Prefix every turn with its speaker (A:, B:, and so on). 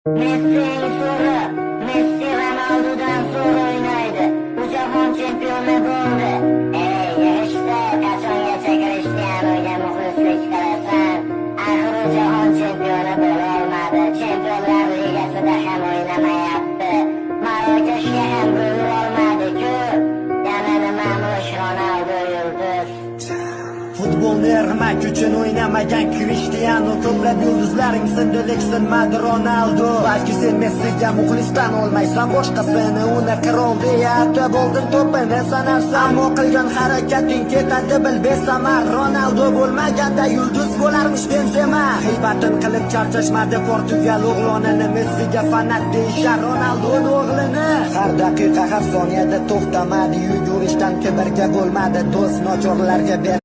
A: Messining zo'ri, Messi Ronaldodan zo'r o'ynaydi. U jahon chempioni bo'ldi. Ey, yig'ishdi, qachongacha Cristianoga muxlislik qilasan? Axir u jahon chempioni bo'la olmadi. Chempionlar ligasida ham o'ynamayapti. Marokashga ham gol urolmadi-ku. Yana nimamish Ronaldo yulduz.
B: Futbolni ermak uchun o'ynamagan Cristiano. Ko'plab yulduzlaring sindi, lek sinmadi Ronaldo. Balki sen Messiga muxlisdan olmaysan boshqasini. Uni qirol deya atab oldin to'pini sanarsan. Ammo qilgan harakating ketadi bil besamar. Ronaldo bo'lmaganda yulduz bo'larmish Benzema. G'iybatin qilib charchashmadi Portugal o'g'lonini. Messiga fanat deyishar Ronaldoni o'g'lini. Har daqiqa, har soniyada to'xtamadi yugurishdan, kibrga bo'lmadi do'st nochorlarga ber.